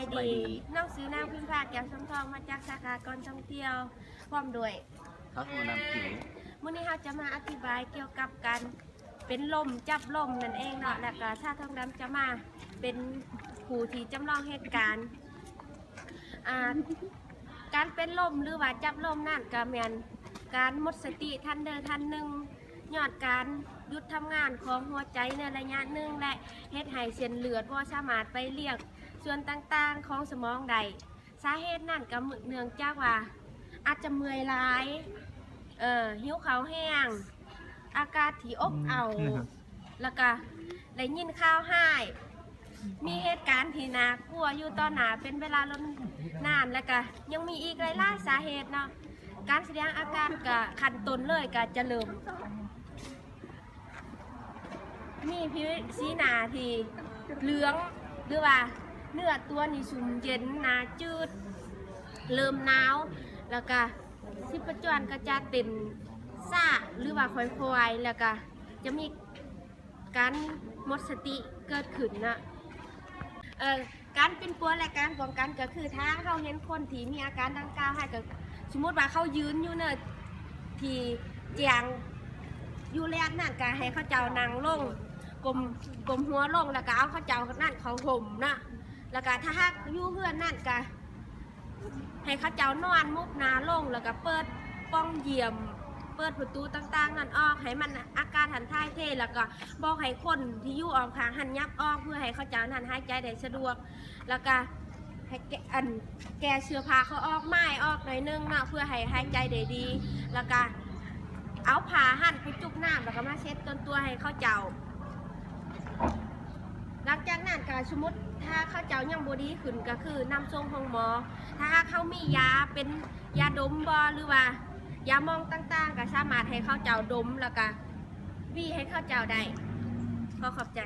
ສະບາຍດີ ນ້ອງຊື່ນາງພິມພາ ແກ້ວສຳທອງ ມາຈາກສາຂາການທ່ອງທ່ຽວ ພ້ອມດ້ວຍ ທາງຫົວໜ້າ ມື້ນີ້ເຮົາຈະມາອະທິບາຍກ່ຽວກັບການເປັນລົມ ຈັບລົມນັ້ນເອງເນາະ ແລ້ວກະສາວທອງດຳຈະມາເປັນຜູ້ທີ່ຈຳລອງເຫດການ. ອາ ການເປັນລົມ ຫຼືວ່າຈັບລົມນັ້ນ ກະແມ່ນການໝົດສະຕິທັນເດີທັນໜຶ່ງ ຍ້ອນການຢຸດທຳງານຂອງຫົວໃຈໃນໄລຍະໜຶ່ງ ແລະ ເຮັດໃຫ້ເສັ້ນເລືອດບໍ່ສາມາດໄປລຽກສ່ວນຕ່າງໆຂອງສະໝອງໄດ້. ສາເຫດນັ້ນກະເນື່ອງຈາກວ່າອາດຈະເມື່ອຍຫຼາຍ, ເອີ ຫິວເຂົ້າແຮງ, ອາກາດທີ່ອົບເອົາ, ແລ້ວກະໄດ້ຍິນຂ່າວຮ້າຍ, ມີເຫດການທີ່ໜ້າກົວຢູ່ຕໍ່ໜ້າເປັນເວລາດົນນານ ແລ້ວກະຍັງມີອີກຫຼາຍໆສາເຫດເນາະ. ການສະແດງອາການກະຂັ້ນຕົ້ນເລີຍກະຈະເລີ່ມ ມີຜິວ ສີໜ້າທີ່ເຫຼືອງ ຫຼືວ່າເນື້ອຕົວນີ້ຊຸ່ມເຢັນ, ໜ້າຈືດ, ເລີ່ມໜາວ, ແລ້ວກະຊີບພະຈອນກະຈະເຕັ້ນຊ້າ ຫຼືວ່າຄ່ອຍໆ, ແລ້ວກະຈະມີການໝົດສະຕິເກີດຂຶ້ນເນາະ. ເອີ ການປິ່ນປົວ ແລະ ການປ້ອງກັນ ກະຄືຖ້າເຮົາເຫັນຄົນທີ່ມີອາການດັ່ງກ່າວ ໃຫ້ກະ ສົມມຸດວ່າເຂົາຢືນຢູ່ເນີ ທີ່ແຈ້ງຢູ່ແລດນັ້ນ ກະໃຫ້ເຂົາເຈົ້ານັ່ງລົງ ກົ້ມ ກົ້ມຫົວລົງ ແລ້ວກະເອົາເຂົາເຈົ້ານັ້ນເຂົ້າຮົ່ມເນາະ. ແລ້ວກະຖ້າຫາກຢູ່ເຮືອນນັ້ນ ກະໃຫ້ເຂົາເຈົ້ານອນມຸບໜ້າລົງ ແລ້ວກະເປີດປ່ອງຢ້ຽມ ເປີດປະຕູຕ່າງໆນັ້ນອອກ ໃຫ້ມັນ ອາກາດຫັ້ນຖ່າຍເທ ແລ້ວກະບອກໃຫ້ຄົນທີ່ຢູ່ອ້ອມຂ້າງຫັ້ນຫຍັບອອກ ເພື່ອໃຫ້ເຂົາເຈົ້ານັ້ນຫາຍໃຈໄດ້ສະດວກ ແລ້ວກະ ໃຫ້ແກະ ອັນ ແກະເສື້ອຜ້າເຂົາອອກ ໝາຍອອກໜ້ອຍໜຶ່ງເນາະ ເພື່ອໃຫ້ຫາຍໃຈໄດ້ດີ ແລ້ວກະເອົາຜ້າຫັ້ນໄປຈຸບນ້ຳ ແລ້ວກະມາເຊັດຕົນຕົວໃຫ້ເຂົາເຈົ້າ. ຫຼັງຈາກນັ້ນກະ ສົມມຸດຖ້າເຂົາເຈົ້າຍັງບໍ່ດີຂຶ້ນ ກະຄືນຳສົ່ງໂຮງໝໍ. ຖ້າຫາກເຮົາມີຢາເປັນຢາດົມບໍ ຫຼືວ່າຢາມອງຕ່າງໆ ກະສາມາດໃຫ້ເຂົາເຈົ້າດົມ ແລ້ວກະຫວີໃຫ້ເຂົາເຈົ້າໄດ້. ຂໍຂອບໃຈ.